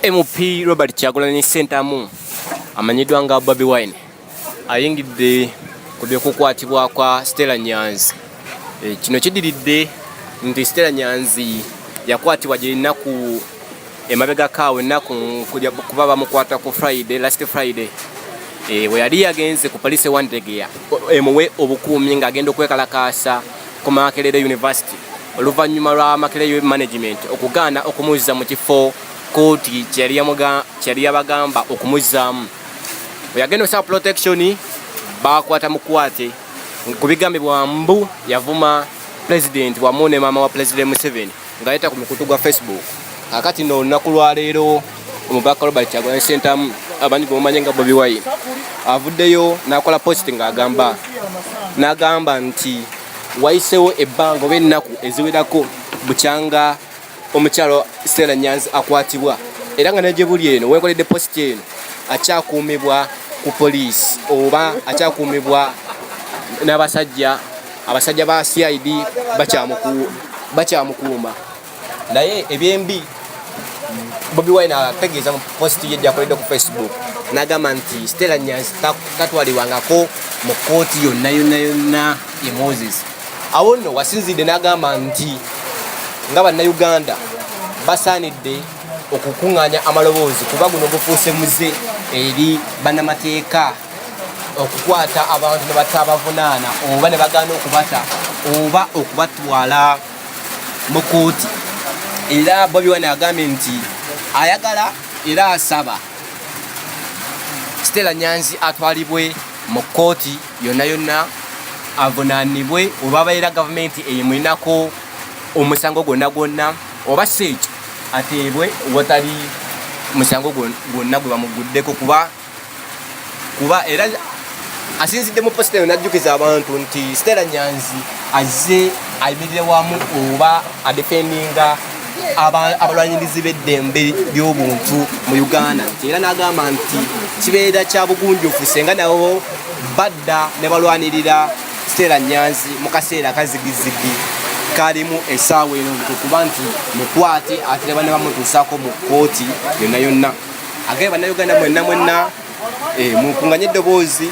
MP Robert Kyagulanyi Ssentamu amanyiddwa nga Bobi Wine ayingidde ku by'okukwatibwa kwa Stella Nyanzi. Kino kiddiridde nti Stella Nyanzi yakwatibwa gye nnaku emabegako awo ennaku kuba bamukwata ku Friday, last Friday, bwe yali yagenze ku poliisi e Wandegeya emuwe obukuumi ng'agenda okwekalakaasa ku Makerere University oluvannyuma lwa Makerere Management okugaana okumuzza mu kifo kkooti kye yali yabagamba okumuzzaamu. Bwe yagenda osaba protection bakwata mukwate ku bigambibwa mbu yavuma pulezidenti wamu ne maama wa Pulezidenti Museveni ng'ayita ku mukutu gwa Facebook. Kaakati nno olunaku lwaleero omubaka Robert Kyagulanyi Ssentamu abangi gwe nga Bobi Wine avuddeyo n'akola post ng'agamba n'agamba nti wayisewo ebbanga oba ennaku eziwerako bukyanga omukyalo Stella Nyanzi akwatibwa, era nga ne gye buli eno wenkoledde post eno akyakuumibwa ku poliisi oba akyakuumibwa n'abasajja, abasajja ba CID bakyamukuuma. Naye ebyembi Bobi Wine ategeeza mu post ye gyakoledde ku Facebook n'agamba nti Stella Nyanzi tatwalibwangako mu kkooti yonna yonna yonna ye Moses. Awo nno wasinzidde n'agamba nti nga Bannayuganda basaanidde okukuŋŋaanya amaloboozi kuba guno gufuuse muze eri bannamateeka okukwata abantu ne batabavunaana oba ne bagaana okubata oba okubatwala mu kkooti. Era Bobi Wine agambye nti ayagala era asaba Stella Nyanzi atwalibwe mu kkooti yonna yonna avunaanibwe oba abeera gavumenti eyemulinako omusango gwonna gwonna, oba si ekyo ateebwe watali musango gwonna gwe bamuguddeko. Kuba era asinzidde mu posita eyo n'ajjukiza abantu nti Stella Nyanzi azze ayimirire wamu oba adefendinga abalwanirizi b'eddembe ly'obuntu mu Uganda, nti era n'agamba nti kibeera kya bugunjufu senga nabo badda ne balwanirira Stella Nyanzi mu kaseera kazigizigi kalimu essaawa eno, kuba nti mukwate ate ne bamutuusaako mu kkooti yonna yonna. Agaye Bannayuganda mwenna mwenna, mukunganye eddoboozi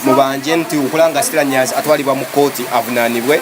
mubanje nti okulanga Stella Nyanzi atwalibwa mu kkooti avunaanibwe.